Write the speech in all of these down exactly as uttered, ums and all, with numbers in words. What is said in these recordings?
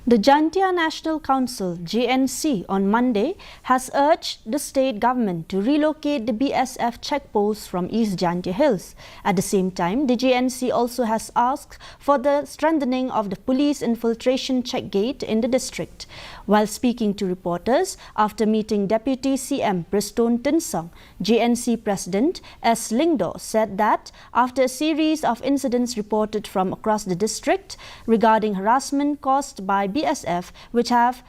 The Jaintia National Council, J N C, on Monday has urged the state government to relocate the B S F check post from East Jaintia Hills. At the same time, the J N C also has asked for the strengthening of the police infiltration check gate in the district. While speaking to reporters after meeting Deputy C M Prestone Tynsong, J N C President S Lyngdoh said that after a series of incidents reported from across the district regarding harassment caused by B S F, which have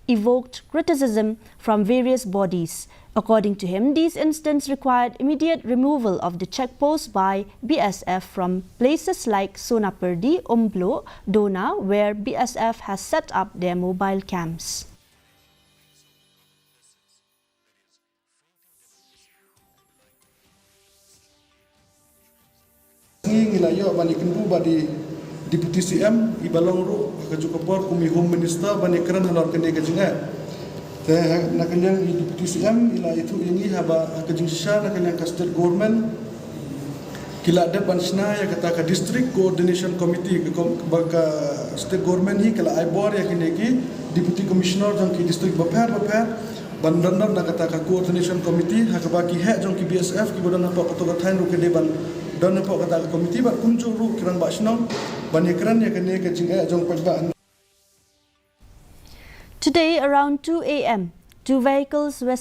evoked criticism from various bodies. According to him, these incidents required immediate removal of the checkpost by B S F from places like Sonapyrdi, Umblo, Dona, where B S F has set up their mobile camps. Ngi ngi la ïoh ban ïakynduh bad i Deputy C M, i ba long ruh ha kajuh ka por kum i Home Minister ban ïakren halor kane ka jingeh. Te na ka liang i Deputy C M i la ïathuh ïa ngi haba ha ka jingshisha na ka liang ka State Government ki la dep ban shna ïa kata ka District Coordination Committee, ka kom-, ba ka State Government hi ka la ai bor ïa kine ki Deputy Commissioner jong ki district bapher bapher ban don na kata ka Coordination Committee, ha kaba ki heh jong ki B S F kiba don hapoh kato ka thaiñ ruh ki dei ban don hapoh kata ka committee, bad kumjuh ruh ki rangbah shnong ban ïakren ïa kane ka jingeh jong paidbah. Today around two A M, two vehicles were